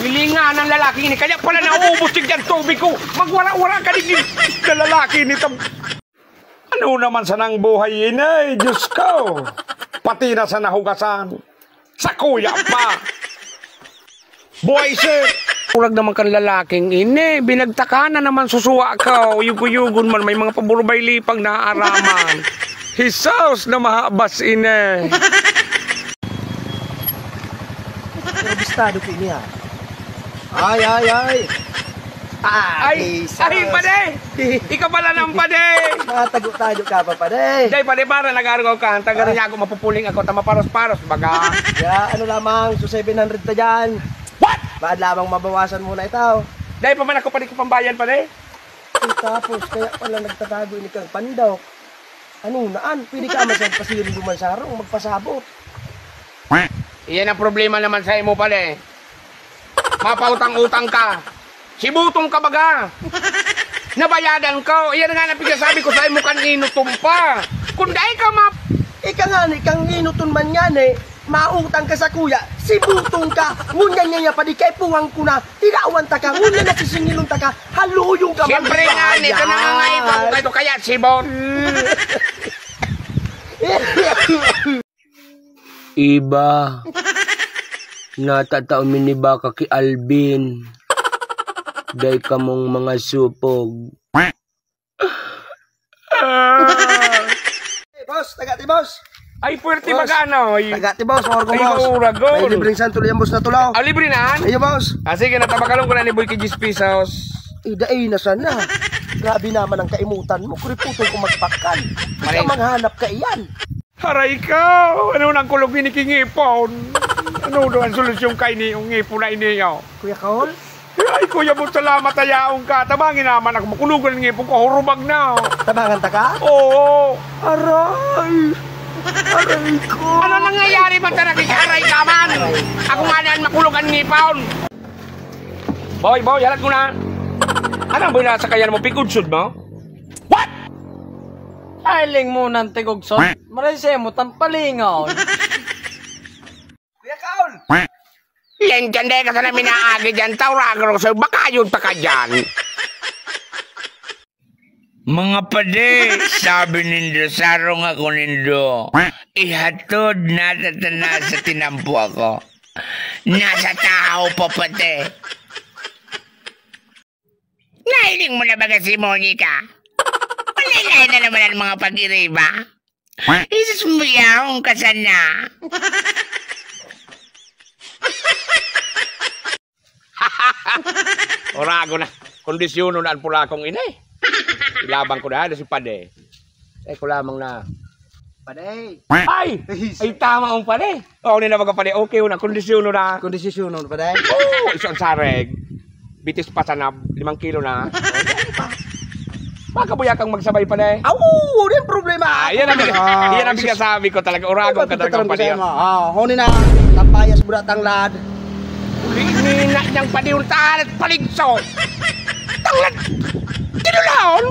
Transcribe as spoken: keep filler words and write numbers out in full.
Hilinga ng lalaki ini, kaya pala naubos yung dyan tubig ko. Magwara-wara ka din na lalaki nito. Ano naman sanang buhay ini, Diyos ko? Pati na sa nahugasan. Sa kuya pa. Buhay, sir. Urag naman kan lalaking ini. Binagtakan na naman susuwa ka. Uyog-uyogon man, may mga paburbay lipag na aaraman. Hisaos na mahabas ini. Pero bistado ko ini, ha? Ay, ay, ay. Ah, Ay, Jesus. Ay, pade! Ikaw pala ng pade! Nakatago-tago ka pa, pade. Day, pade, para nag-argaw ka. Ang taga Ah. niya ako, mapupuling ako, tama paros-paros, baga. Ya, ano lamang, so seven hundred ta dyan. What? Baad lamang mabawasan muna ito. Day, pa man ako, pade, ko pambayad, pade. Ay, tapos, kaya pala nagtatago ini kang pandok. Ano naan? Pwede ka man sa pasiring duman sa harong, magpasabot. Iyan ang problema naman sa imo pala eh. Mapautang-utang ka. Sibutong ka baga. Nabayadan ko. Iyan nga ang pigsasabi ko sa imo kan inutom pa. Kung dai ka map- Ika nga ni, kang inuton man nga ni, mautang ka sa kuya, sibutong ka. Ngunyan nga niya pa di kay puwang ko na, tinawan ta ka, ngunyan nasisingilon ta ka, haluyong ka Siyempre man, nga ni, ito na nga nga ito, ito kaya sibot. Iba. Natatao mi ni baka ki Alvin. Dai kamong mga supog. Ah. Eh, boss, taga ti, boss. Ay, puwerte Boss. Magana, oy. Taga ti, boss, Orgo, Ay, boss. Orgo. May libreng santol yan, boss, na tulaw. Ah, libre na? Iyo, boss. Ah, sige, natabakalon ko na ni Boy ki diyes pesos. Ida, eh, nasan na? Grabe naman ang kaimutan mo. Kuriputol ko magpakal. Pare. Ikaw maghanap ka iyan. Aray ko! Ano nang kulog ini ki ngipon? Ano daw ang solusyon kaini, yung ngipon na ini, oh? Kuya Kaol? Ay, Kuya Bot, salamat, ayaon ka. Tabangin naman ako, makulogan ang ngipon ko, hurubag na, oh. Tabangan ta ka? Oo. Aray! Aray ko! Ano nangyayari man talaga? Aray ka man! Ako nga na ang makulog ang ngipon. Boy, boy, halat ko na. Ano ba yung nasakayan mo? Pikudsod mo? What? Ay, ling mo nang tigugson. Maray siya mo, tampalingaw. Kuya Kaol! Yan dyan, dahil ka sana minaagi dyan, tauragan ako sa'yo, baka yun pa ka dyan. Mga padi, sabi nindo, sarong ako nindo. Ihatod, natatana sa tinampo ako. Nasa tao pa pati. Nahiling mo na baga si Monica? Malilay na naman ang mga pag-iriba. Jesus mo, yaong ka sana. Orago na. Kondisyonon na ang pulakong ini. Ilabang ko na, si Pade. Eh, ko lamang na. Pade. Ay! Ay, tama ang Pade. Oh, ni na mga Pade. Okay, una, kondisyonon na. Kondisyonon, Pade. Oh, isang sareg. Bitis pa sana, limang kilo na. Baka buya kang magsabay, Pade. Aw, oo, di ang problema. Ah, yan ang big-, Ah, yan ang sus- bigla sabi ko talaga. Oragon ka talaga, Pade. Ah, huni na, tapayas mo na tanglad. Nina niyang padiuntahan at paligso. Tanglad! Kinulaon!